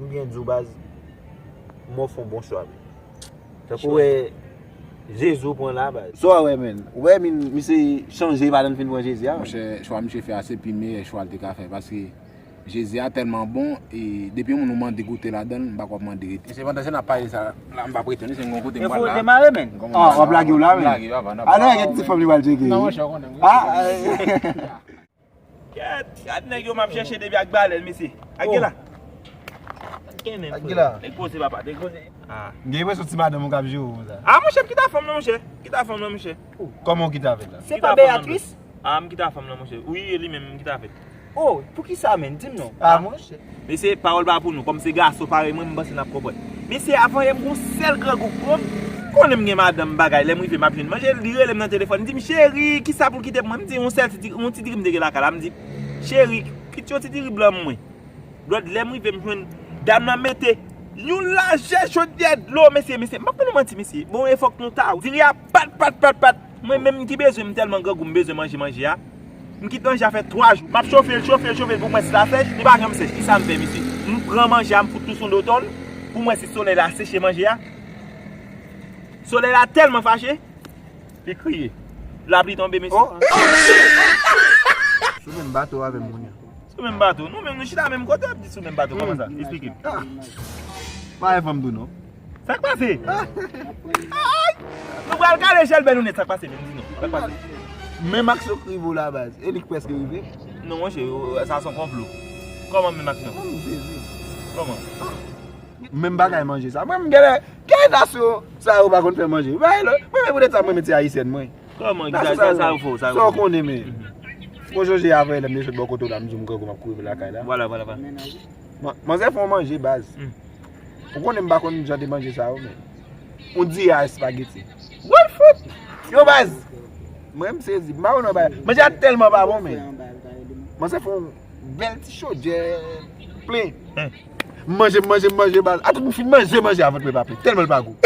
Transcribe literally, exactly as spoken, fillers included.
Byen di w baz, m ofri w bon chwa men. Tankou w wè Jezi w pran la baz. Sa w wè men. Ou wè men misye chanje pa nan fin pran Jezi a. Monchè, chwa misye fè a se pi meyè chwa l te ka fè paske Jezi a tèlman bon e depi yon moun ou mande goute ladan l, m pa kwè w ap mande rete. Se pandan se n ap pale sa la, m p ap rete, se yon kote m pral la. Demare men. Ah, w ap lage w la men. Alò gen ti fanm li pral tcheke. Non, monchè, w konnen. Ah, Kèt, gad nèg yo m ap chèche depi ak balèn, mesye. Ak gela. Ak gela. Nèg poze papa, nèg poze. Ah. M gen enpresyon ti madanm ou k ap jere w konsa. Ah, monchè, m kite fanm nan, monchè. M kite fanm nan, monchè. Kòman w kite avè l la? Se pa Beatrice? Ah, m kite fanm nan, monchè. Wi, e li menm, m kite avè l. Oh, poukisa menm? Di m non. Ah, monchè. Mesye, pawòl pa pou nou. Kòm se gason parèy mwen, m panse n ap konprann. Mesye, avan yè m gon sèl grangou k pran m. Konnen m gen madanm bagay, lè m rive m ap jwenn manje, li rele m nan telefòn, li di m, "Cheri, kisa pou l kite pou mwen?" M di, "Yon sèl ti, yon ti diri m te gen lakay la." M di, "Cheri, kite yon ti diri blan pou mwen." Lòt lè m rive m jwenn dam nan mete yon lajè chodyè dlo, mesye, mesye. M p ap fè nou manti, mesye. Bon, e fòk nou ta. Diri a pat, pat, pat, pat. Mwen menm ki bezwen, m tèlman grangou, m bezwen manje manje a. M kite manje a fè twa jou. M ap chofe l, chofe l, chofe l pou m wè si l ap sèch. Li pa janm sèch. Kisa m fè, mesye? M pran manje a, m fout tou sou do tòl pou m wè si solèy la seche manje a. Solèy la tèlman fache, li kriye. Lapli tonbe, mesye. Oh. Sou menm bato avè m kounye a. Sou menm bato. Nou menm, nou chita menm kote, w ap di sou menm bato. Kòman sa? Esplike m. Ah. Pa fè m tou non. Sa k pase? Ay! Nou pral kale chèlbè nou nèt, sa k pase menm, di non. Sa k pase? Menm aksyon k rive w la baz, e li k prèske rive. Non, monchè, sa se yon konplo. Kòman menm aksyon? Kòman m sezi? Kòman? Menm bagay manje sa. Mwen, m genlè, gen nasyon sa yo pa konn fè manje. Mwen, mwen, mwen, poutèt sa, mwen, mete ayisyèn, mwen. Kòman? Sa, sa, sa, sa yo fè w, sa yo fè w. Sa w konnen, men. Mwen, Joje, avè lè m te sot bò kote w la, m di w m grangou, m ap kouri lakay la. Vwala, vwala, vwala. Man-, manzè fè w manje, baz. Hmm. Ou konnen m pa konn jan de manje sa yo, men. On diri a espageti. What the fuck? Yo, baz! Mwen, m sezi. M pa konn bagay. Manje a tèlman pa bon, men. Manzè fè yon bèl ti chodyè plen. Hmm. M manje, m manje, m manje, baz. Atout m fin manje, manje a vant mwen pa plen. Tèlman l pa gou.